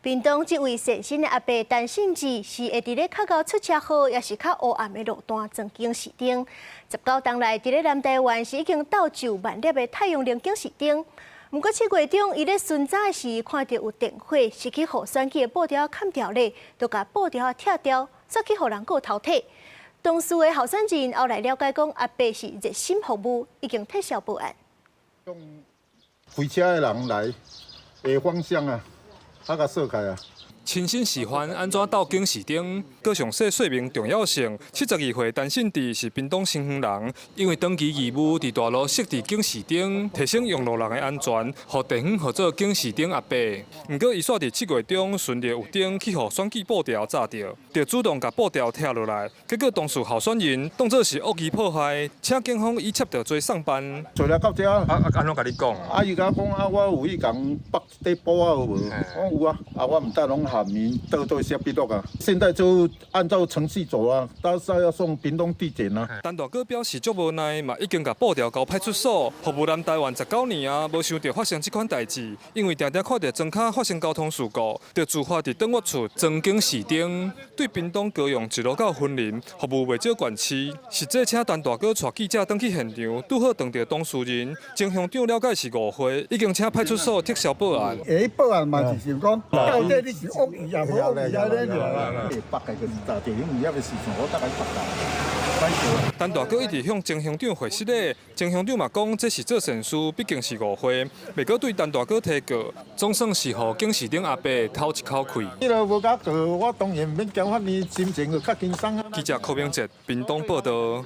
屏東這位善心的阿伯陳信志是會佇咧較𠢕出車禍，抑是較烏暗的路段裝警示燈。19冬來，佇咧南台灣是已經鬥上萬粒的太陽能警示燈。毋過7月中，伊咧巡查的時，看著有電火是去予選舉的布條砍掉咧，就共布條拆掉，煞去予人告偷提。當事的候選人後來了解講，阿伯是熱心服務，已經撤銷報案。開車的人來的方向啊，他共掃開啊。親身示範按怎鬥警示燈，閣詳細說明重要性。72歲陳信志是屏東新園人，因為長期義務佇大路設置警示燈，提升用路人的安全，予地方號做警示燈阿伯。毋過伊煞佇7月中巡著有燈去予選舉布條炸著，就主動共布條拆落來。結果當事候選人當做是惡意破壞，請警方以攝著罪送辦。做來到遮，啊啊，按怎共你講？啊，伊共我講啊，我有去共縛一塊布啊，有無？我講有啊，啊，我毋知攏喊伊倒倒寫筆錄啊。現在就按照程序走啊，到時要送屏東地檢啊。陳大哥表示足無奈，嘛已經共布條交派出所。服務南台灣19年啊，無想著發生這款代誌，因為定定看著莊跤發生交通事故，就自發佇轉彎處裝警示燈。對屏東高雄一路到雲林，服務袂少縣市。實際請陳大哥帶記者轉去現場，拄好碰著當事人。曾鄉長了解是誤會，已經請派出所撤銷報案。會報案嘛是想講，到底你是惡意抑無惡意啊？咧。縛個就是炸著，因為遐個時陣我大概縛啦。陳大哥一直向曾鄉長回失禮，曾鄉長嘛講這是做善事，畢竟是誤會，袂閣對陳大哥提告，總算是予警示燈阿伯透一口氣。你若無共告，我當然免交法院，心情就較輕鬆啊。記者柯明哲，屏東報導。